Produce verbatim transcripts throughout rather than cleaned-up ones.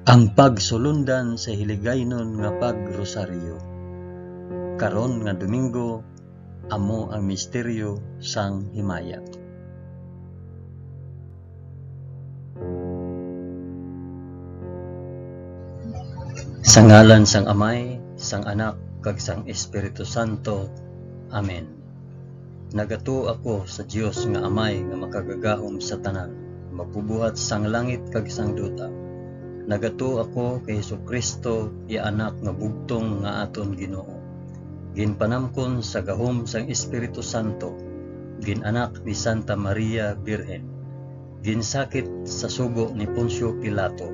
Ang pagsulundan sa hiligaynon nga pagrosaryo. Karon nga Domingo, amo ang misteryo sang himaya. Sa ngalan sang Amay, sang Anak, kag sang Espiritu Santo. Amen. Nagatuo ako sa Dios nga Amay nga makagagahom sa tanan, magbubuhat sang langit kag sang duta. Nagatuo ako kay Jesu-Cristo, iya Anak nga bugtong nga aton Ginoo. Ginpanamkon sa gahom sang Espiritu Santo, gin-anak ni Santa Maria Birhen, ginsakit sa sugo ni Poncio Pilato,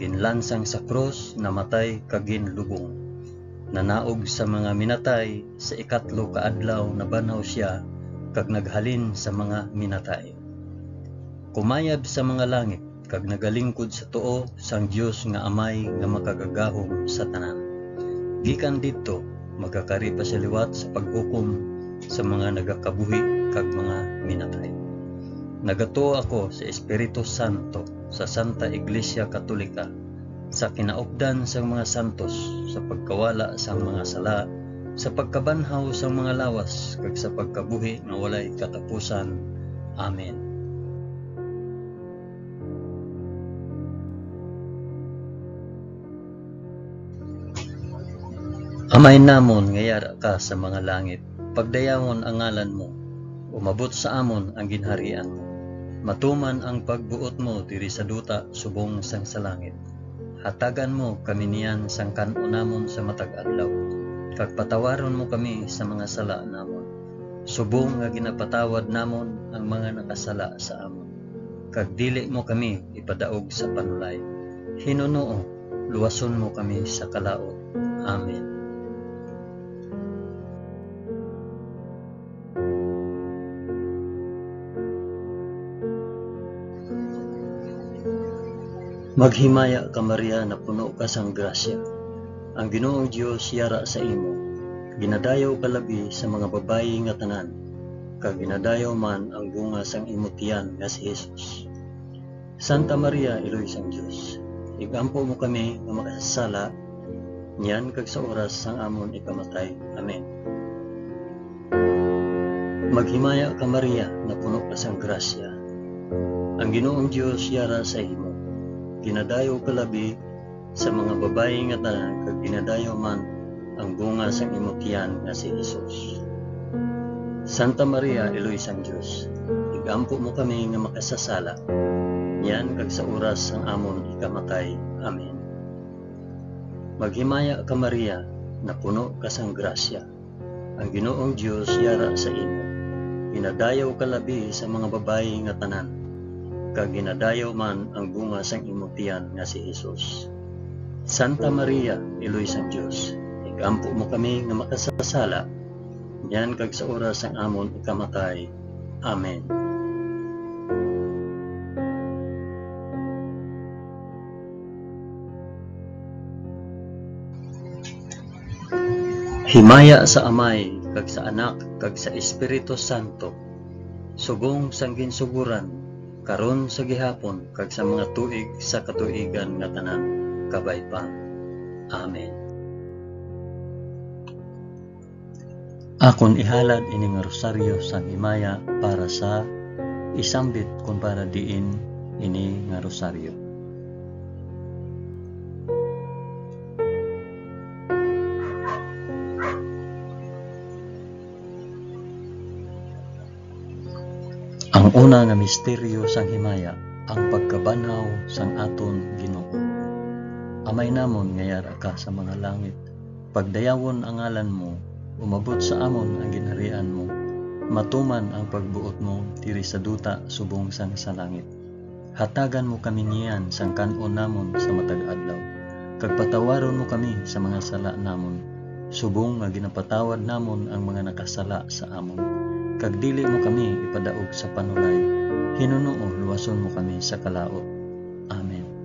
ginlansang sa krus, namatay kag ginlubong. Nanaog sa mga minatay, sa ikatlo ka adlaw nabanhaw sia, kag naghalin sa mga minatay. Kumayab sa mga langit, kag nagalingkod sa tuo sang Dios nga Amay nga makagagahom sa tanan. Gikan didto, magakari pa sia liwat sa paghukom sa mga nagakabuhi kag mga minatay. Nagatuo ako sa Espiritu Santo, sa Santa Iglesia Katolika, sa kinaupdan sang mga santos, sa pagkawala sang mga sala, sa pagkabanhaw sang mga lawas, kag sa pagkabuhi nga walay katapusan. Amen. Amay namon nga yara ka sa mga langit, pagdayawon ang ngalan mo, umabot sa amon ang ginharian mo. Matuman ang pagbuot mo diri sa duta subong sang sa langit. Hatagan mo kami niyan sang kan-on namon sa matag adlaw, kag patawaron mo kami sa mga sala namon, subong nga ginapatawad namon ang mga nakasala sa amon. Kag dili mo kami ipadaog sa panulay. Hinunoo, luwason mo kami sa kalaut. Amen. Maghimaya ka, Maria, napuno ka sang grasya. Ang Ginoong Dios yara sa imo. Ginadayaw ka labi sa mga babayi nga tanan, kag ginadayaw man ang bunga sang imo tiyan nga si Jesus. Santa Maria, Iloy sang Dios, igampo mo kami nga makasasala, niyan kag sa oras sang amon ikamatay. Amen. Maghimaya ka, Maria, napuno ka sang grasya. Ang Ginoong Dios yara sa imo. Ginadayaw ka labi sa mga babayi nga tanan, kag ginadayaw man ang bunga sang imo tiyan nga si Jesus. Santa Maria, Iloy sang Dios, igampo mo kami nga makasasala, niyan kag sa oras sang amon ikamatay. Amen. Maghimaya ka, Maria, napuno ka sang grasya. Ang Ginoong Dios yara sa imo. Ginadayaw ka labi sa mga babayi nga tanan, kag ginadayaw man ang bunga sang imo tiyan nga si Jesus. Santa Maria, Iloy sang Dios, igampo mo kami nga makasasala, niyan kag sa oras sang amon ikamatay. Amen. Himaya sa Amay, kag sa Anak, kag sa Espiritu Santo, subong sang ginsugoran, karon, sa gihapon, kag sa mga tuig sa katuigan nga tanan. Kabay pa. Amen. Akon ihalad ini nga rosaryo sang himaya para sa isambit kon para diin ini nga rosaryo. Ang una nga misteryo sang himaya, ang pagkabanhaw sang aton Ginoo. Amay namon nga yara ka sa mga langit, pagdayawon ang ngalan mo, umabot sa amon ang ginharian mo, matuman ang pagbuot mo diri sa duta subong sang sa langit. Hatagan mo kami niyan sang kan-on namon sa matag adlaw, kag patawaron mo kami sa mga sala namon, subong nga ginapatawad namon ang mga nakasala sa amon, kag dili mo kami ipadaog sa panulay. Hinunoo, luwason mo kami sa kalaut. Amen.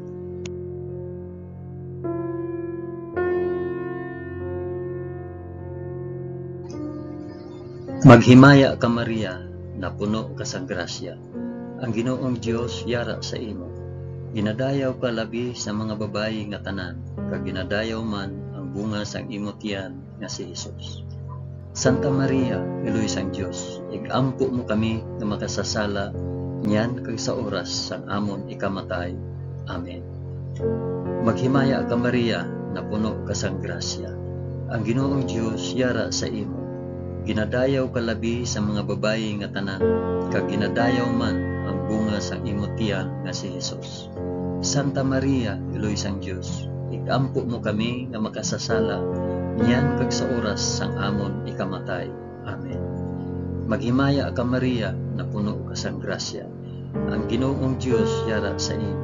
Maghimaya ka, Maria, napuno ka sang grasya. Ang Ginoong Dios yara sa imo. Ginadayaw ka labi sa mga babayi nga tanan, kag ginadayaw man ang bunga sang imo tiyan nga si Jesus. Santa Maria, Iloy sang Dios, ig-ampo mo kami nga makasasala niyan kag sa oras sang amon ikamatay. Amen. Maghimaya ka, Maria, napuno ka sang grasya. Ang Ginoong Dios yara sa imo. Ginadayaw ka labi sa mga babayi nga tanan, kag ginadayaw man ang bunga sang imo tiyan nga si Jesus. Santa Maria, Iloy sang Dios, ig-ampo mo kami nga makasasala, niyan kag sa oras sang amon ikamatay. Amen. Maghimaya ka, Maria, napuno ka sang grasya. Ang Ginoong Dios yara sa imo.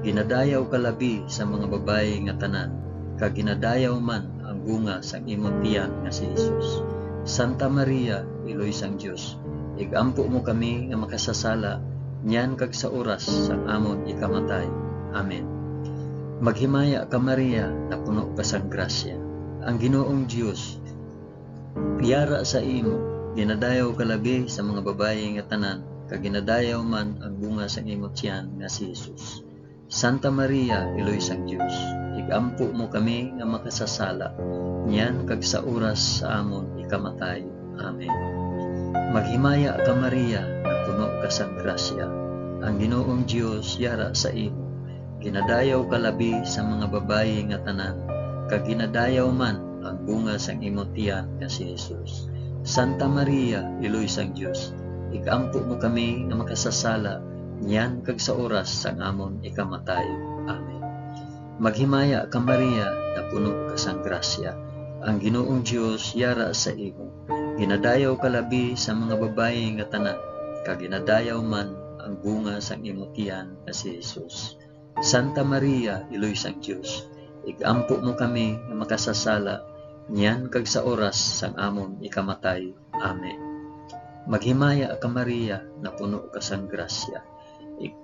Ginadayaw ka labi sa mga babayi nga tanan, kag ginadayaw man ang bunga sang imo tiyan nga si Jesus. Santa Maria, Iloy sang Dios, ig-ampo mo kami nga makasasala, niyan kag sa oras sang amon ikamatay. Amen. Maghimaya ka, Maria, napuno ka sang grasya. Ang Ginoong Dios yara sa imo. Ginadayaw ka labi sa mga babayi nga tanan, kag ginadayaw man ang bunga sang imo tiyan nga si Jesus. Santa Maria, Iloy sang Dios, ig-ampo mo kami nga makasasala, niyan kag sa oras sa amon ikamatay. Amen. Maghimaya ka, Maria, nga puno ka sang grasya. Ang Ginoong Dios yara sa imo. Ginadayaw ka labi sa mga babayi nga tanan, kag ginadayaw man ang bunga sang imo tiyan nga si Jesus. Santa Maria, Iloy sang Dios, ig-ampo mo kami nga makasasala, niyan kag sa oras sang amon ikamatay. Amen. Maghimaya ka, Maria, napuno ka sang grasya. Ang Ginoong Dios yara sa imo. Ginadayaw ka labi sa mga babayi nga tanan, kag ginadayaw man ang bunga sang imo tiyan nga si Jesus. Santa Maria, Iloy sang Dios, ig-ampo mo kami nga makasasala, niyan kag sa oras sang amon ikamatay. Amen. Maghimaya ka, Maria, napuno ka sang grasya. Ig-,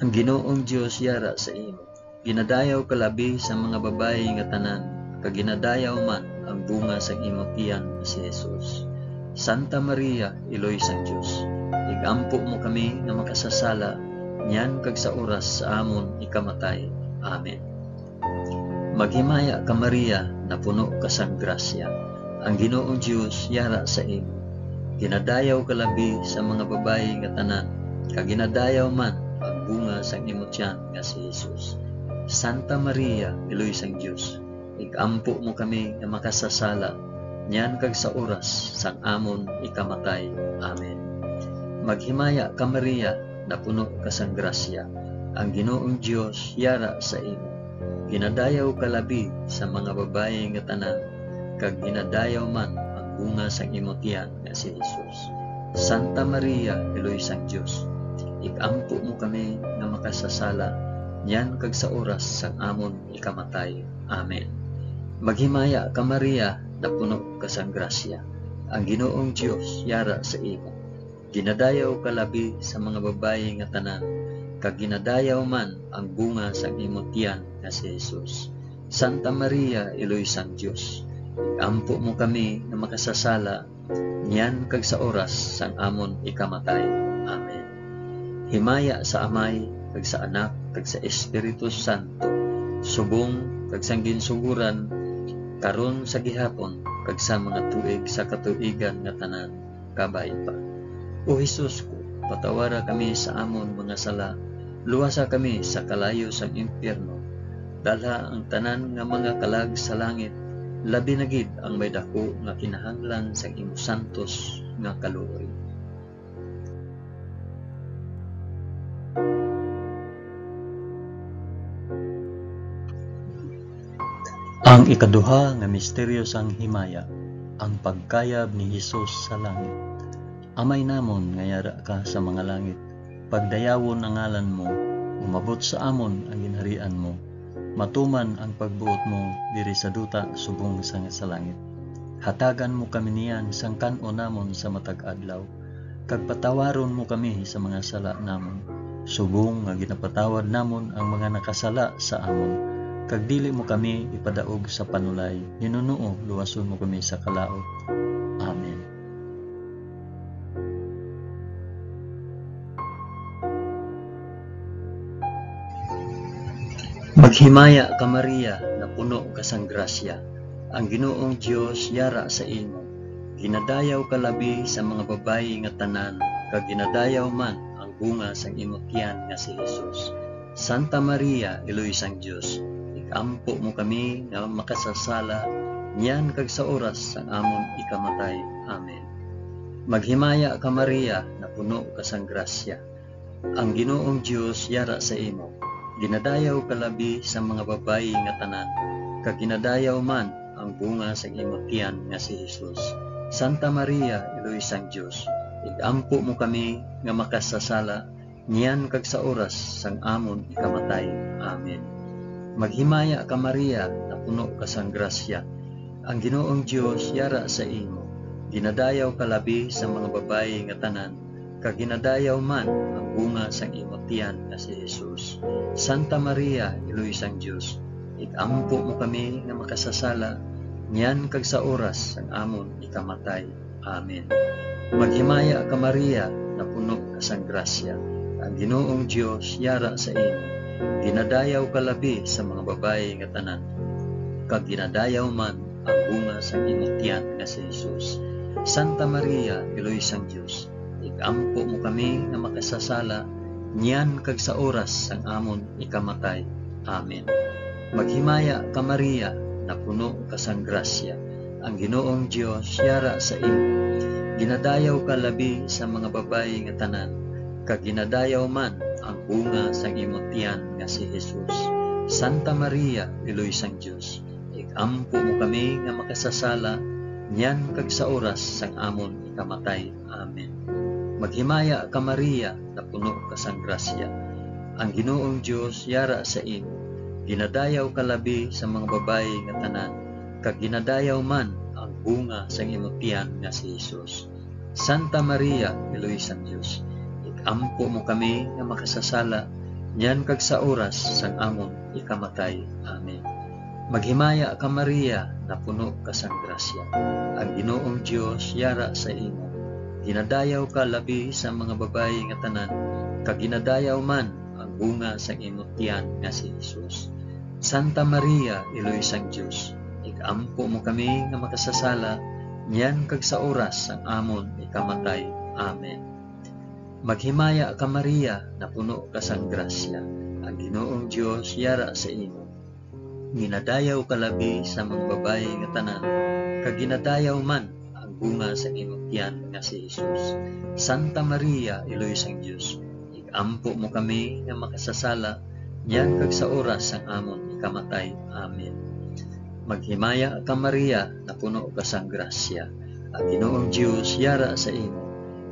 ang Ginoong Dios yara sa imo. Ginadayaw ka labi sa mga babayi nga tanan, kag ginadayaw man ang bunga sang imo tiyan nga si Jesus. Santa Maria, Iloy sang Dios, ig-ampo mo kami nga makasasala, niyan kag sa oras sa amon ikamatay. Amen. Maghimaya ka, Maria, napuno ka sang grasya. Ang Ginoong Dios yara sa imo. Ginadayaw ka labi sa mga babayi nga tanan, kag ginadayaw man ang bunga sang imo tiyan nga si Jesus. Santa Maria, Iloy sang Dios, ig-ampo mo kami nga makasasala, niyan kag sa oras sang amon ikamatay. Amen. Maghimaya ka, Maria, napuno ka sang grasya. Ang Ginoong Dios yara sa imo. Ginadayaw ka labi sa mga babayi nga tanan, kag ginadayaw man ang bunga sang imo tiyan nga si Jesus. Santa Maria, Iloy sang Dios, ig-ampo mo kami nga makasasala, niyan kag sa oras sang amon ikamatay. Amen. Maghimaya ka, Maria, napuno ka sang grasya. Ang Ginoong Dios yara sa imo. Ginadayaw ka labi sa mga babayi nga tanan, kag ginadayaw man ang bunga sang imo tiyan nga si Jesus. Santa Maria, Iloy sang Dios, ig-ampo mo kami nga makasasala, niyan kag sa oras sang amon ikamatay. Amen. Himaya sa Amay, kag sa Anak, kag sa Espiritu Santo, subong kag sang ginsugoran, karon, sa gihapon, kag sa mga tuig sa katuigan nga tanan. Kabay pa. O Jesus ko, patawara kami sa amon mga sala, luwasa kami sa kalayo sang impyerno, dalha ang tanan nga mga kalag sa langit, labi na gid ang may daku nga kinahanglan sang imo santos nga kaluoy. Ang ikaduha nga misteryo sang himaya, ang pagkayab ni Jesus sa langit. Amay namon nga yara ka sa mga langit, pagdayawon ang ngalan mo, umabot sa amon ang ginharian mo, matuman ang pagbuot mo diri sa duta subong sang sa langit. Hatagan mo kami niyan sang kan-on namon sa matag adlaw, kag patawaron mo kami sa mga sala namon, subong nga ginapatawad namon ang mga nakasala sa amon, kag dili mo kami ipadaog sa panulay, hinunoo luwason mo kami sa kalaut. Amen. Maghimaya ka, Maria, nga puno ka sang grasya, ang Ginoong Dios yara sa imo. Ginadayaw ka labi sa mga babayi nga tanan, kag ginadayaw man ang bunga sang imo tiyan nga si Jesus. Santa Maria, Iloy sang Dios, ig-ampo mo kami nga makasasala, niyan kag sa oras sang amon ikamatay. Amen. Maghimaya ka, Maria, nga puno ka sang grasya, ang Ginoong Dios yara sa imo. Ginadayaw ka labi sa mga babayi nga tanan, kag ginadayaw man ang bunga sang imo tiyan nga si Jesus. Santa Maria, Iloy sang Dios, ig-ampo mo kami nga makasasala, niyan kag sa oras sang amon ikamatay. Amen. Maghimaya ka, Maria, nga puno ka sang grasya, ang Ginoong Dios yara sa imo. Ginadayaw ka labi sa mga babayi nga tanan, kag ginadayaw man ang bunga sang imo tiyan nga si Jesus. Santa Maria, Iloy sang Dios, ig-ampo mo kami nga makasasala, niyan kag sa oras sang amon ikamatay. Amen. Maghimaya ka, Maria, nga puno ka sang grasya, ang Ginoong Dios yara sa imo. Ginadayaw ka labi sa mga babayi nga tanan, kag ginadayaw man ang bunga sang imo tiyan nga si Jesus. Santa Maria, Iloy sang Dios, ig-ampo mo kami nga makasasala, niyan kag sa oras sang amon ikamatay. Amen. Maghimaya ka, Maria, nga puno ka sang grasya, ang Ginoong Dios yara sa imo. Ginadayaw ka labi sa mga babayi nga tanan, kag ginadayaw man ang bunga sang imo tiyan nga si Jesus. Santa Maria, Iloy sang Dios, ig-ampo mo kami nga makasasala, niyan kag sa oras sang amon ikamatay. Amen. Maghimaya ka, Maria, nga puno ka sang grasya, ang Ginoong Dios yara sa imo. Ginadayaw ka labi sa mga babayi nga tanan, kag ginadayaw man ang bunga sang imo tiyan nga si Jesus. Santa Maria, Iloy sang Dios, ig-ampo mo kami nga makasasala, niyan kag sa oras sang amon ikamatay. Amen. Maghimaya ka, Maria, nga puno ka sang grasya, ang Ginoong Dios yara sa imo. Ginadayaw ka labi sa mga babayi nga tanan, kag ginadayaw man ang bunga sang imo tiyan nga si Jesus. Santa Maria, Iloy sang Dios, ig-ampo mo kami nga makasasala, niyan kag sa oras sang amon ikamatay. Amen. Maghimaya ka, Maria, nga puno ka sang grasya, ang Ginoong Dios yara sa imo. Ginadayaw ka labi sa mga babayi nga tanan, kag ginadayaw man ang bunga sang imo tiyan nga si Jesus. Santa Maria, Iloy sang Dios, ig-ampo mo kami nga makasasala, niyan kag sa oras sang amon ikamatay. Amen. Maghimaya ka, Maria, nga puno ka sang grasya, ang Ginoong Dios yara sa imo.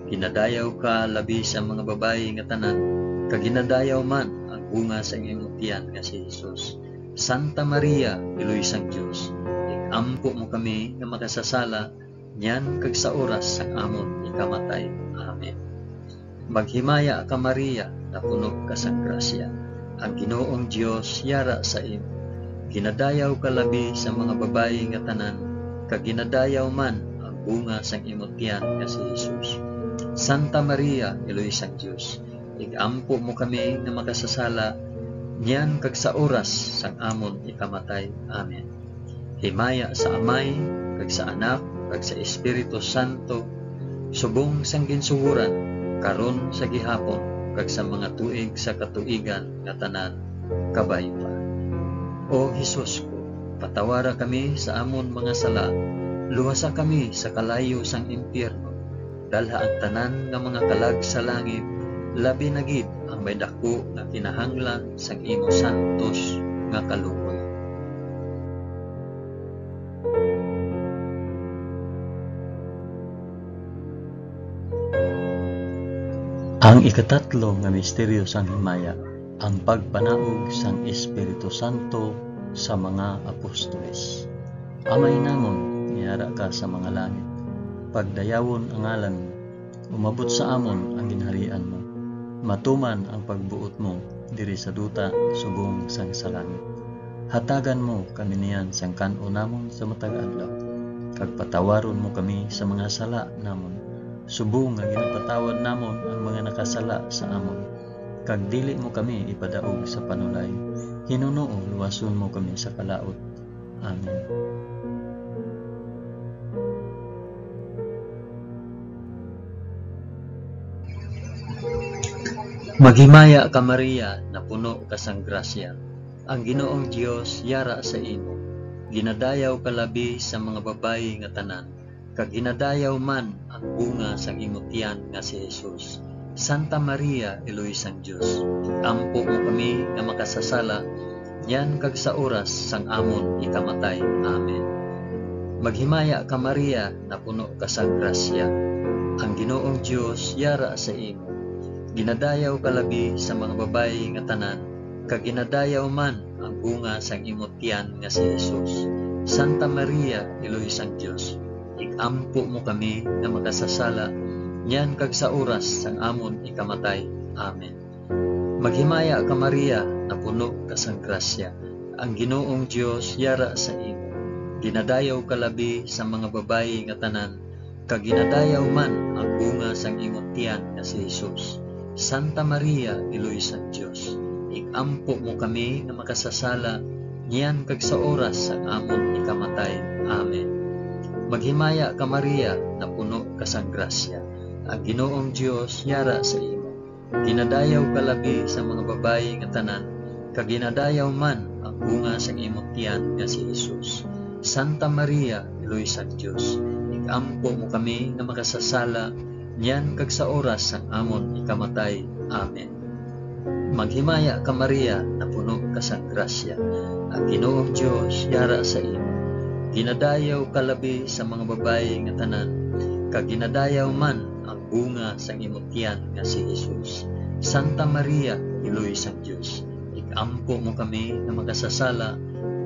Ginadayaw ka labi sa mga babayi nga tanan, kag ginadayaw man ang bunga sang imo tiyan nga si Jesus. Santa Maria, Iloy sang Dios, ig-ampo mo kami nga makasasala, niyan kag sa oras sang amon ikamatay. Amen. Maghimaya ka, Maria, nga puno ka sang grasya, ang Ginoong Dios yara sa imo. Ginadayaw ka labi sa mga babayi nga tanan, kag ginadayaw man ang bunga sang imo tiyan nga si Jesus. Santa Maria, Iloy sang Dios, ig-ampo mo kami nga makasasala, niyan kag sa oras sang amon ikamatay. Amen. Himaya sa Amay, kag sa Anak, kag sa Espiritu Santo, subong sang ginsugoran, karon, sa gihapon, kag sa mga tuig sa katuigan nga tanan. Kabay pa. O Jesus ko, patawara kami sa amon mga sala, luwasa kami sa kalayo sang impyerno, dalha ang tanan nga mga kalag sa langit, labi na gid ang may daku nga kinahanglan sang imo santos nga kaluoy. Ang ikatatlo nga misteryo sang himaya, ang pagpanaog sang Espiritu Santo sa mga apostoles. Amay namon, nga yara ka sa mga langit, pagdayawon ang ngalan mo, umabot sa amon ang ginharian mo, matuman ang pagbuot mo diri sa duta subong sang sa langit. Hatagan mo kami niyan sang kan-o namon sa matag adlaw, kag patawaron mo kami sa mga sala namon, subong nga ginapatawad namon ang mga nakasala sa amon, kag dili mo kami ipadaog sa panulay, Hinunoo, luwason mo kami sa kalaut. Amen. Maghimaya ka, Maria, napuno ka sang grasya. Ang Ginoong Dios yara sa imo. Ginadayaw ka labi sa mga babayi nga tanan, kag ginadayaw man ang bunga sang imo tiyan nga si Jesus. Santa Maria, Iloy sang Dios, ampo mo kami nga makasasala, niyan kag sa oras sang amon ikamatay. Amen. Maghimaya ka, Maria, napuno ka sang grasya. Ang Ginoong Dios yara sa imo. Ginadayaw ka labi sa mga babayi nga tanan, kag ginadayaw man ang bunga sang imo tiyan nga si Jesus. Santa Maria, Iloy sang Dios, ig-ampo mo kami nga makasasala, niyan kag sa oras sang amon ikamatay. Amen. Maghimaya ka, Maria, napuno ka sang grasya. Ang Ginoong Dios yara sa imo. Ginadayaw ka labi sa mga babayi nga tanan, kag ginadayaw man ang bunga sang imo tiyan nga si Jesus. Santa Maria, Iloy sang Dios, ig-ampo mo kami nga makasasala, niyan kag sa oras sang amon ikamatay. Amen. Maghimaya ka, Maria, napuno ka sang grasya. Ang Ginoong Dios yara sa imo. Ginadayaw ka labi sa mga babayi nga tanan, kag ginadayaw man ang bunga sang imo tiyan nga si Jesus. Santa Maria, Iloy sang Dios, ig-ampo mo kami nga makasasala, niyan kag sa oras sang amon ikamatay. Amen. Maghimaya ka, Maria, napuno ka sang grasya. Ang Ginoong Dios yara sa imo. Ginadayaw ka labi sa mga babayi nga tanan, kag ginadayaw man ang bunga sang imo tiyan nga si Jesus. Santa Maria, Iloy sang Dios, ig-ampo mo kami nga makasasala,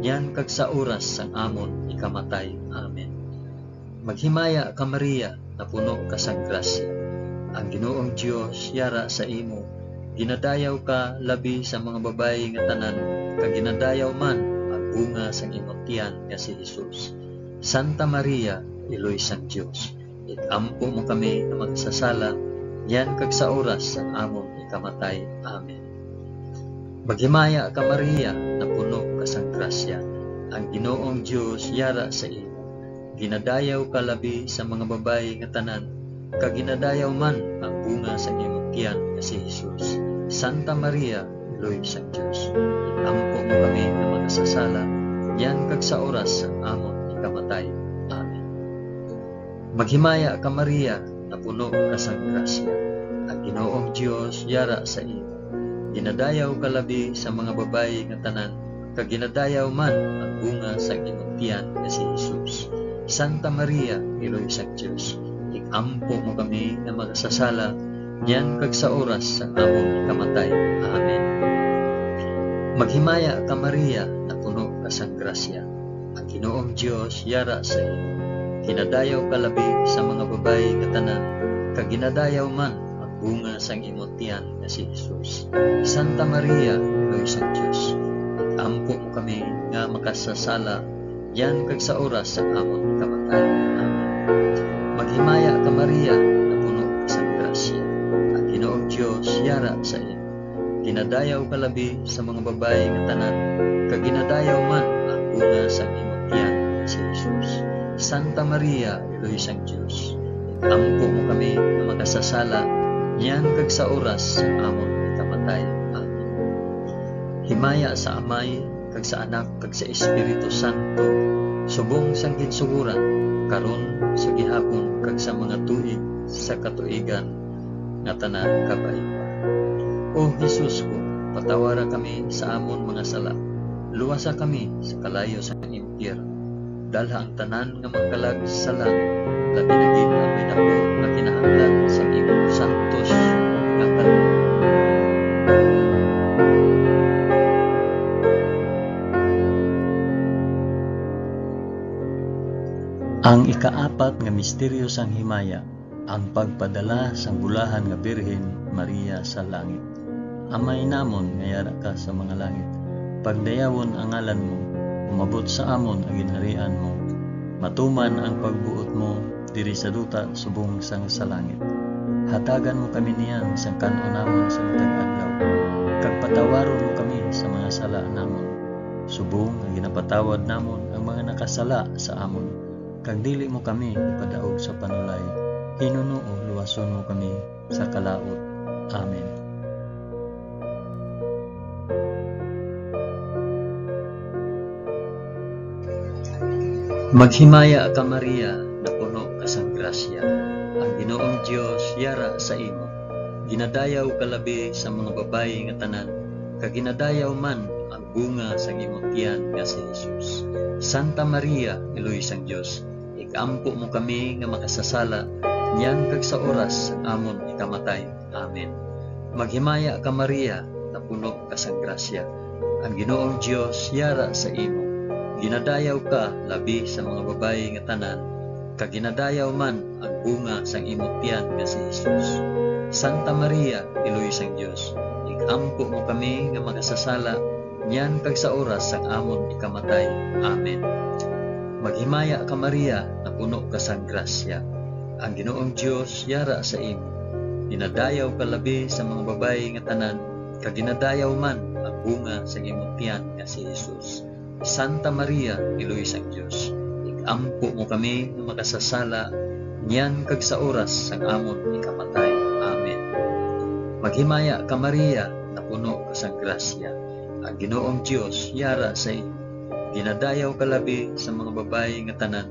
niyan kag sa oras sang amon ikamatay. Amen. Maghimaya ka, Maria, napuno ka sang grasya. Ang Ginoong Dios yara sa imo. Ginadayaw ka labi sa mga babayi nga tanan, kag ginadayaw man ang bunga sang imo tiyan nga si Jesus. Santa Maria, Iloy sang Dios, ig-ampo mo kami nga makasasala, niyan kag sa oras sang amon ikamatay. Amen. Maghimaya ka, Maria, napuno ka sang grasya. Ang Ginoong Dios yara sa imo. Ginadayaw ka labi sa mga babayi nga tanan, kag ginadayaw man ang bunga sang imong tiyan nga si Jesus. Santa Maria, Iloy sang Dios, ig-ampo mo kami nga makasasala, niyan kag sa oras sang amon ikamatay. Amen. Maghimaya ka, Maria, napuno ka sang grasya. Ang Ginoong Dios yara sa imo. Ginadayaw ka labi sa mga babayi nga tanan, kag ginadayaw man ang bunga sang imong tiyan nga si Jesus. Santa Maria, Iloy sang Dios, ig-ampo mo kami nga makasasala, niyan kag sa oras sang among kamatay. Amen. Maghimaya ka, Maria, napuno ka sang grasya. Ang Ginoong Dios yara sa imo. Ginadayaw ka labi sa mga babayi nga tanan, kag ginadayaw man ang bunga sang imo tiyan nga si Jesus. Santa Maria, Iloy sang Dios, ig-ampo mo kami nga makasasala, niyan kag sa oras sang amon kamatay. Amen. Maghimaya ka, Maria, napuno ka sang grasya. Ang Ginoong Dios yara sa imo. Ginadayaw ka labi sa mga babayi nga tanan, kag ginadayaw man ang bunga sang imong tiyan nga si Jesus. Santa Maria, Iloy sang Dios, ig-ampo mo kami nga makasasala, niyan kag sa oras sang amon ikamatay. Amen. Himaya sa Amay, kag sa Anak, kag sa Espiritu Santo, subong sang ginsugoran, karon, sa gihapon, kag sa mga tuig sa katuigan nga tanan. Kabay pa. O Jesus ko, patawara kami sa amon mga sala, luwasa kami sa kalayo sang impyerno, dalha ang tanan nga magkalag sa langit, labi na gid ang may daku nga kinahanglan sang imong santos nga kaluoy. Ang ikaapat nga misteryo sang himaya, ang pagpadala sang bulahan nga Birhen Maria sa langit. Amay namon nga yara ka sa mga langit, pagdayawon ang ngalan mo, umabot sa amon ang ginharian mo, matuman ang pagbuot mo diri sa duta subong sang sa langit. Hatagan mo kami niyan sang kan-on namon sa matag adlaw, kag patawaron mo kami sa mga sala namon, Subong nga ginapatawad namon ang mga nakasala sa amon, kag dili mo kami ipadaog sa panulay, hinunoo luwason mo kami sa kalaut. Amen. Maghimaya ka, Maria, napuno ka sang grasya. Ang Ginoong Dios yara sa imo. Ginadayaw ka labi sa mga babayi nga tanan, kag ginadayaw man ang bunga sang imong tiyan nga si Jesus. Santa Maria, Iloy sang Dios, ig-ampo mo kami nga makasasala, niyan kag sa oras sang amon ikamatay. Amen. Maghimaya ka, Maria, napuno ka sang grasya. Ang Ginoong Dios yara sa imo. Ginadayaw ka labi sa mga babayi nga tanan, kag ginadayaw man ang bunga sang imo tiyan nga si Jesus. Santa Maria, Iloy sang Dios, ig-ampo mo kami nga makasasala, niyan kag sa oras sang amon ikamatay. Amen. Maghimaya ka, Maria, napuno ka sang grasya. Ang Ginoong Dios yara sa imo. Ginadayaw ka labi sa mga babayi nga tanan, kag ginadayaw man ang bunga sang imong tiyan nga si Jesus. Santa Maria, Iloy sang Dios, ig-ampo mo kami nga makasasala, niyan kag sa oras sang amon ikamatay. Amen. Maghimaya ka, Maria, napuno ka sang grasya. Ang Ginoong Dios yara sa imo. Ginadayaw ka labi sa mga babayi nga tanan,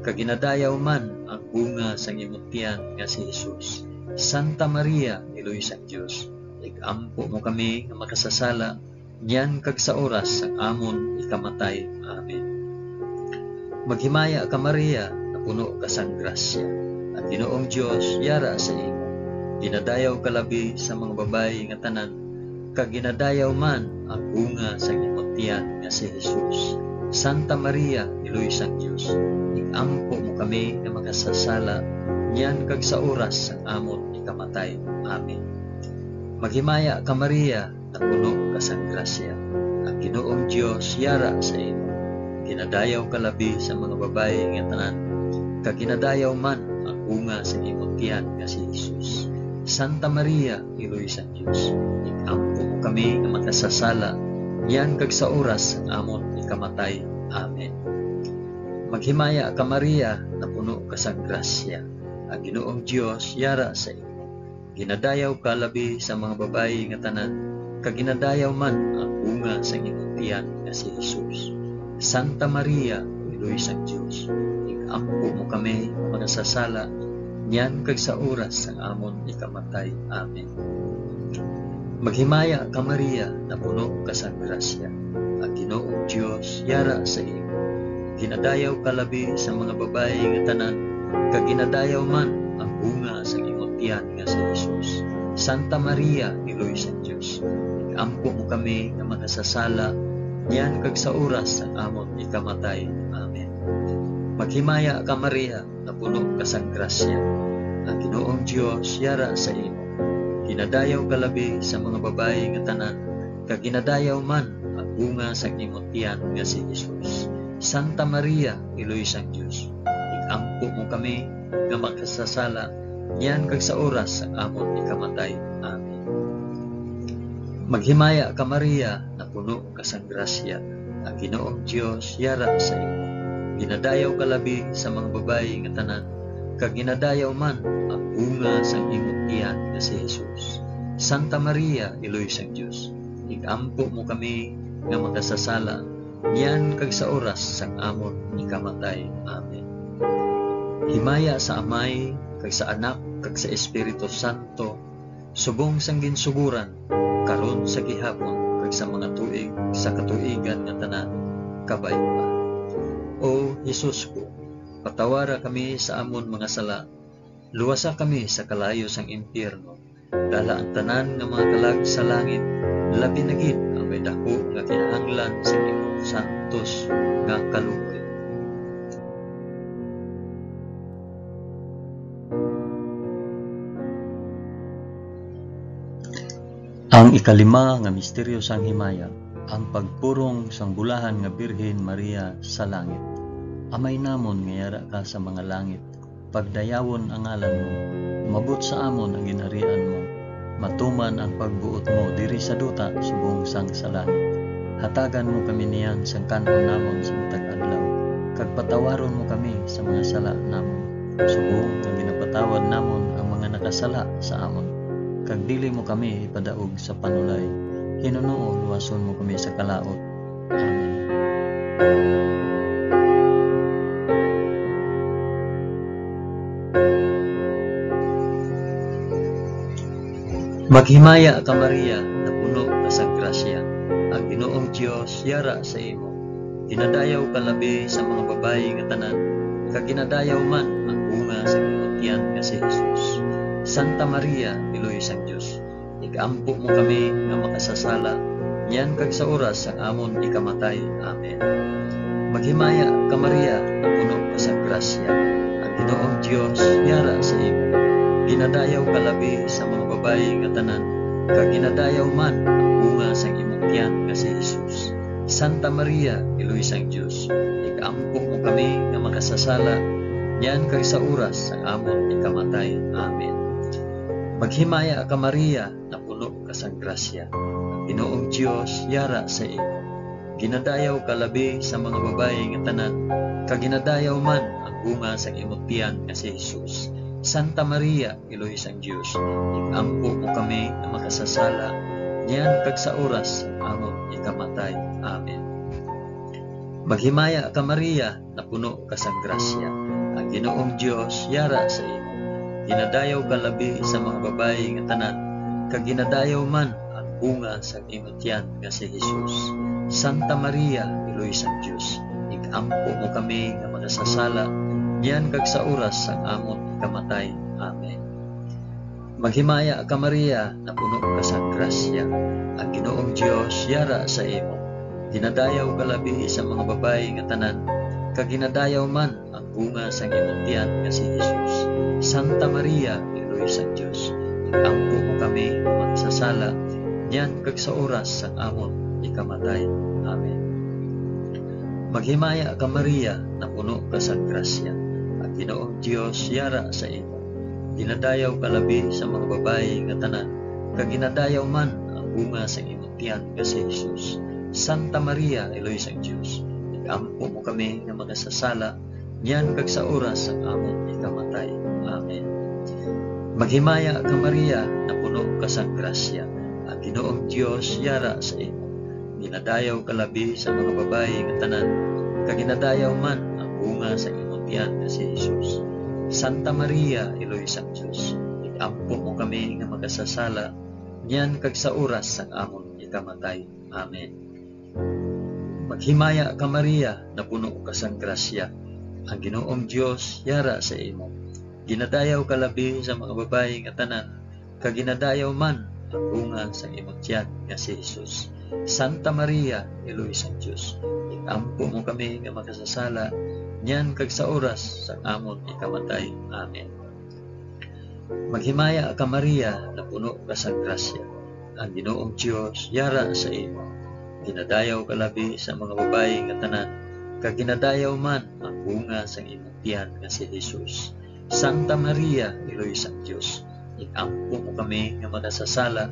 kag ginadayaw man ang bunga sang imong tiyan nga si Jesus. Santa Maria, Iloy sang Dios, ig-ampo mo kami nga makasasala, niyan kag sa oras sang amon ikamatay. Amen. Maghimaya ka, Maria, napuno ka sang grasya. Ang Ginoong Dios yara sa imo. Ginadayaw ka labi sa mga babayi nga tanan, kag ginadayaw man ang bunga sang imong tiyan nga si Jesus. Santa Maria, Iloy sang Dios, ig-ampo mo kami nga makasasala, niyan kag sa oras sang amon ikamatay. Amen. Maghimaya ka, Maria, napuno ka sang grasya. Ang Ginoong Dios yara sa imo. Ginadayaw ka labi sa mga babayi nga tanan, kag ginadayaw man ang bunga sang imong tiyan nga si Jesus. Santa Maria, Iloy sang Dios, ig-ampo mo kami nga makasasala, niyan kag sa oras sang amon ikamatay. Amen. Maghimaya ka, Maria, napuno ka sang grasya. Ang Ginoong Dios yara sa imo. Ginadayaw ka labi sa mga babayi nga tanan, kag ginadayaw man ang bunga sang imong tiyan nga si Jesus. Santa Maria, Iloy sang Dios, ig-ampo mo kami nga makasasala, niyan kag sa oras sang amon ikamatay. Amen. Maghimaya ka, Maria, napuno ka sang grasya. Ang Ginoong Dios yara sa imo. Ginadayaw ka labi sa mga babayi nga tanan, kag ginadayaw man ang bunga sang imong tiyan nga si Jesus. Santa Maria, Iloy sang Dios, ig-ampo mo kami nga makasasala, niyan kag sa oras sang amon ikamatay. Amen. Maghimaya ka, Maria, napuno ka sang grasya. Ang Ginoong Dios yara sa imo. Ginadayaw ka labi sa mga babayi nga tanan, kag ginadayaw man ang bunga sang imong tiyan nga si Jesus. Santa Maria, Iloy sang Dios, ig-ampo mo kami nga makasasala, niyan kag sa oras sang amon ikamatay. Amen. Maghimaya ka, Maria, napuno ka sang grasya, ang Ginoong Dios yara sa imo. Ginadayaw ka labi sa mga babayi nga tanan, kag ginadayaw man ang bunga sang imong tiyan nga si Jesus. Santa Maria, Iloy sang Dios, ig-ampo mo kami nga makasasala, niyan kag sa oras sang amon ikamatay. Amen. Himaya sa Amay, kag sa Anak, kag sa Espiritu Santo, subong sang ginsugoran, karon, sa gihapon, kag sa mga tuig sa katuigan nga tanan. Kabay pa. O Jesus ko, patawara kami sa amon mga sala, luwasa kami sa kalayo sang impyerno, dala ang tanan nga mga kalag sa langit, labi na gid ang may daku nga kinahanglan sa imong santos nga kaluoy. Ang ikalima nga misteryo sang himaya, ang pagpurong sang bulahan nga Birhen Maria sa langit. Amay namon nga yara ka sa mga langit, pagdayawon ang ngalan mo, umabot sa amon ang ginharian mo, matuman ang pagbuot mo diri sa duta subong sang sa langit. Hatagan mo kami niyan sang kan-on namon sa matag adlaw, kag patawaron mo kami sa mga sala namon, subong nga ginapatawad namon ang mga nakasala sa amon. Kag dili mo kami ipadaog sa panulay, hinunoo luwason mo kami sa kalaut. Amen. Maghimaya ka, Maria, nga puno ka sa grasya, ang Ginoong Dios yara sa imo. Ginadayaw ka labi sa mga babayi nga tanan, kag ginadayaw man ang bunga sa imong tiyan nga si Jesus. Santa Maria, Iloy sang Dios, igampo mo kami nga makasasala, niyan kag sa oras sang amon ikamatay. Amen. Maghimaya ka, Maria, nga puno ka sa grasya, ang Ginoong Dios yara sa imo. Ginadayaw ka labi sa mga babayi nga tanan, kag ginadayaw man ang bunga sang imong tiyan nga si Jesus. Santa Maria, Iloy sang Dios, igampo mo kami nga makasasala, niyan kag sa oras sang amon ikamatay. Amen. Maghimaya ka, Maria, nga puno ka sang grasya, ang Ginoong Dios yara sa imo. Ginadayaw ka labi sa mga babayi nga tanan, kag ginadayaw man ang bunga sang imong tiyan nga si Jesus. Santa Maria, Iloy sang Dios, igampo mo kami nga makasasala, niyan kag sa oras sang amon ikamatay. Amen. Maghimaya ka, Maria, napuno ka sang grasya. Ang Ginoong Dios yara sa imo. Ginadayaw ka labi sa mga babayi nga tanan, kag ginadayaw man ang bunga sang imo tiyan nga si Jesus. Santa Maria, Iloy sang Dios, igampo mo kami nga makasasala, niyan kag sa oras sang amon ikamatay. Amen. Maghimaya ka, Maria, napuno ka sang grasya. Ang Ginoong Dios yara sa imo. Ginadayaw ka labi sa mga babayi nga tanan, kag ginadayaw man ang bunga sang imong tiyan nga si Jesus. Santa Maria, Iloy sang Dios, igampo mo kami nga makasasala, niyan kag sa oras sang amon ikamatay. Amen. Maghimaya ka, Maria, napuno ka sang grasya. Ang Ginoong Dios yara sa imo. Ginadayaw ka labi sa mga babayi nga tanan, kag ginadayaw man ang bunga sang imong tiyan nga si Jesus. Santa Maria, Iloy sang Dios, igampo mo kami nga makasasala, niyan kag sa oras sang amon ikamatay. Amen. Maghimaya ka, Maria, napuno ka sang grasya. Ang Ginoong Dios yara sa imo. Ginadayaw ka labi sa mga babayi nga tanan, kag ginadayaw man ang bunga sa imong tiyan nga si Jesus. Santa Maria, Iloy sang Dios, igampo mo kami nga makasasala, niyan kag sa oras sang amon ikamatay. Amen. Maghimaya ka, Maria, napuno ka sang grasya. Ang Ginoong Dios yara sa imo. Ginadayaw ka labi sa mga babayi nga tanan, kag ginadayaw man ang bunga sang imong tiyan nga si Jesus. Santa Maria, Iloy sang Dios, igampo mo kami nga makasasala, niyan kag sa oras sang amon ikamatay. Amen. Maghimaya ka, Maria, napuno ka sang grasya. Ang Ginoong Dios yara sa imo. Ginadayaw ka labi sa mga babayi nga tanan, kag ginadayaw man ang bunga sang imong tiyan nga si Jesus. Santa Maria, Iloy sang Dios, igampo mo kami nga makasasala,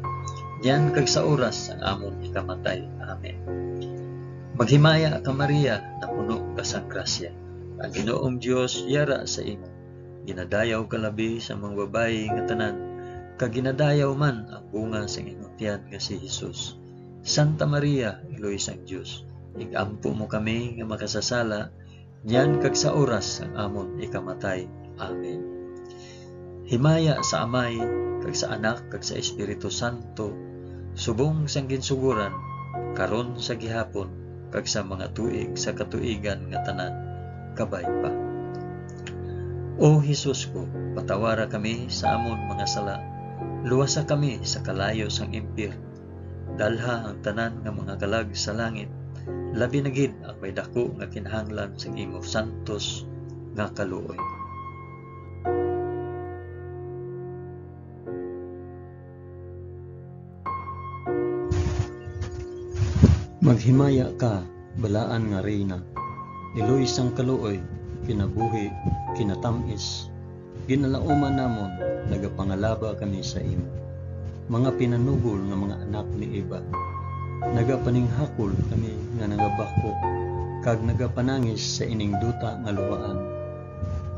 niyan kag sa oras sang amon ikamatay. Amen. Maghimaya ka, Maria, napuno ka sang grasya. Ang Ginoong Dios yara sa imo. Ginadayaw ka labi sa mga babayi nga tanan, kag ginadayaw man ang bunga sang imong tiyan nga si Jesus. Santa Maria, Iloy sang Dios, igampo mo kami nga makasasala, niyan kag sa oras sang amon ikamatay. Amen. Himaya sa Amay, kag sa Anak, kag sa Espiritu Santo, subong sang ginsugoran, karon, sa gihapon, kag sa mga tuig sa katuigan nga tanan. Kabay pa. O Jesus ko, patawara kami sa amon mga sala, luwasa kami sa kalayo sang impyerno, dalha ang tanan nga mga kalag sa langit, labi na gid ang may daku nga kinahanglan sang imo santos nga kaluoy. Maghimaya ka, balaan nga Reyna, iloy sang kaluoy, kinabuhi, kinatam-is, ginalauman namon, nagapangalaba kami sa imo. Mga pinanugol nga mga anak ni Eva, Nagapaninghakol kami nga nagabakho kag nagapanangis sa ining duta nga luhaan.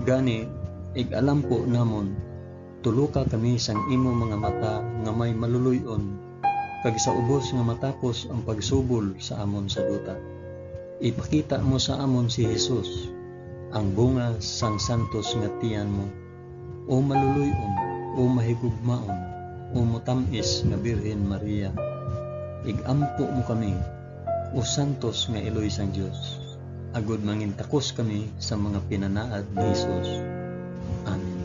Gani, ig-alampo namon, tuloka kami sang imo mga mata nga may maluloy-on, kag sa ubos nga matapos ang pagsubol sa amon sa duta, ipakita mo sa amon si Jesus, ang bunga sang santos nga tiyan mo. O maluloy-on, o mahigugmaon, o matam-is nga Birhen Maria, ig-ampo mo kami, o santos nga iloy sang Dios, agod mangintakos kami sa mga pinanaad ni Jesus. Amen.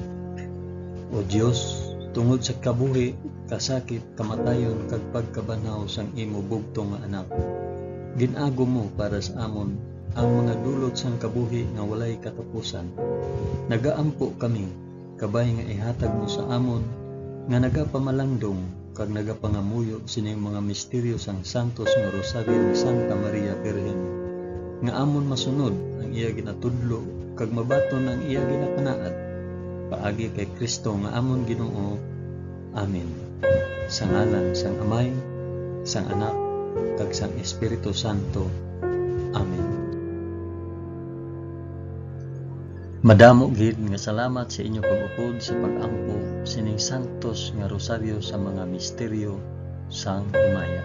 O Dios, tungod sa kabuhi, kasakit, kamatayon, kag pagkabanhaw sang imo bugtong nga Anak, gin-agom mo para sa amon ang mga dulot sang kabuhi nga walay katapusan. Nagaampo kami, kabay nga ihatag mo sa amon nga nagapamalandong kag nagapangamuyo sining mga misteryo sang santos nga Rosaryo ni Santa Maria Birhen, nga amon masunod ang iya ginatudlo kag mabaton ang iya ginapanaad, paagi kay Cristo nga amon Ginoo. Amen. Sa ngalan sang Amay, sang Anak, kag sang Espiritu Santo. Amen. Madamo gid nga salamat sa inyo pag-upod sa pag-ampo sining santos nga rosaryo sa mga misteryo sang himaya.